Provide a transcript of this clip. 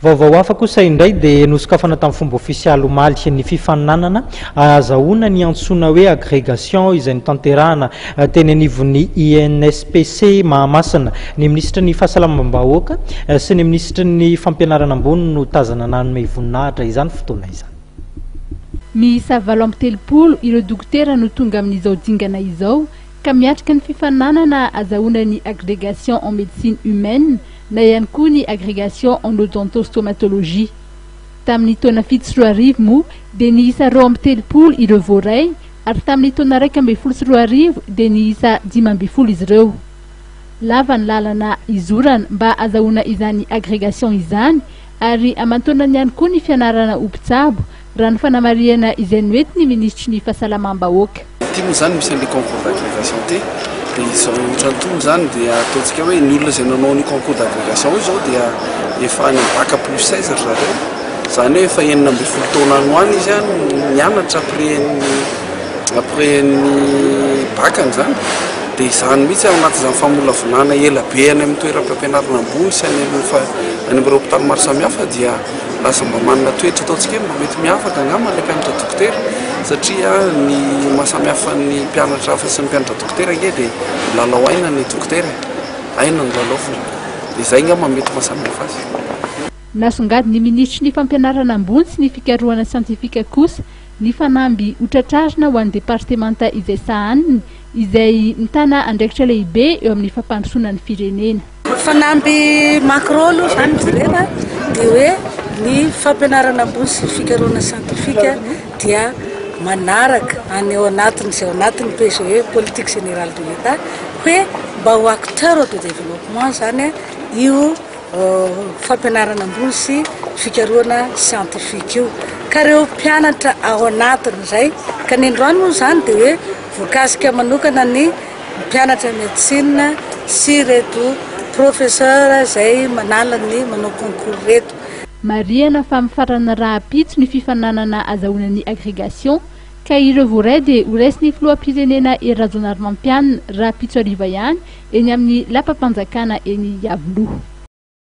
Vaovao hafa kosa indray dia nosokafana tamin'ny fomba ofisialy omaly ny fifaninanana ahazahoana ny antsoina hoe agrégation izay notanterahana teny anivon'ny INSPC Mahamasina. Ny minisitry ny Fahasalamam-bahoaka sy ny minisitry ny Fampianarana ambony no tazana nanome voninahitra izany fotoana izany. Miisa 38 ireo dokotera no tonga amin'izao dingana izao ka miatrika ny fifaninanana azahoana ny agrégation en médecine humaine na ihany koa ny agrégation en odontostomatologie. Tamin'ny taona 2007 moa dia niisa 32 ireo voaray ary tamin'ny taona 2011 dia niisa 15 izy ireo. Lava ny lalana izorana mba azahoana izany agrégation izany ary aman-taonany ihany koa ny fianarana ho mpitsabo, raha ny fanamarihana izay noentin'ny minisitry ny Fahasalamam-bahoaka. Ity moa izany misy an'ilay concours d'agrégation ity dia izao ohatran'itony moa izany dia ataontsika hoe ny olona izay nanao an'io concours d'agrégation io izao dia efa any amin'ny bac plus 16 ry zareo, izany hoe efa 16 taona any ho any izy no nianatra après ny après ny bac-ny izany dia izany mihitsy ao anatin'izany famolavolana ela be any amin'ny toeram-pampianarana ambony sy any amin'ny fa any amin'ireo hopitaly maro samihafa dia lasa mba manana toetra ataontsika hoe mba mety miavaka angamba ilay mpianatra dokotera satria ny maha samy hafa ny mpianatra hafa sy ny mpianatra dokotera ange dia milalao aina ny dokotera e, aina no lalaovina, dia izay angamba mety maha samy hafa azy. Nasongadin'ny minisitry ny fampianarana ambony sy ny fikarohana siantifika kosa ny fanamby hotratrarina ho an'ny departemanta izay sahaniny izay mitana andraikitra lehibe eo amin'ny fampandrosoana ny firenena. Fanamby macro aloha izany jerena dia hoe ny fampianarana ambony sy ny fikarohana siantifika dia manaraka any ao anatiny izay ao anatin'ny PGE, politique générale de l'Etat, hoe mba ho acteur de développement izany io fampianarana ambony sy fikarohana siantifika io. Ka ireo mpianatra ao anatin'izay, ka ny androany moa izany dia hoe voakasika manokana ny mpianatra médecine sy ireto professeur izay manala ny manao concours ireto. Marihana fa mifarana rahampitso ny fifaninanana azahoana ny agrégation ka ireo voaray dia ho raisin'ny filoham-pirenena Hery Rajaonarimampianina rahampitso hariva ihany eny amin'ny lapam-panjakana eny Iavoloha.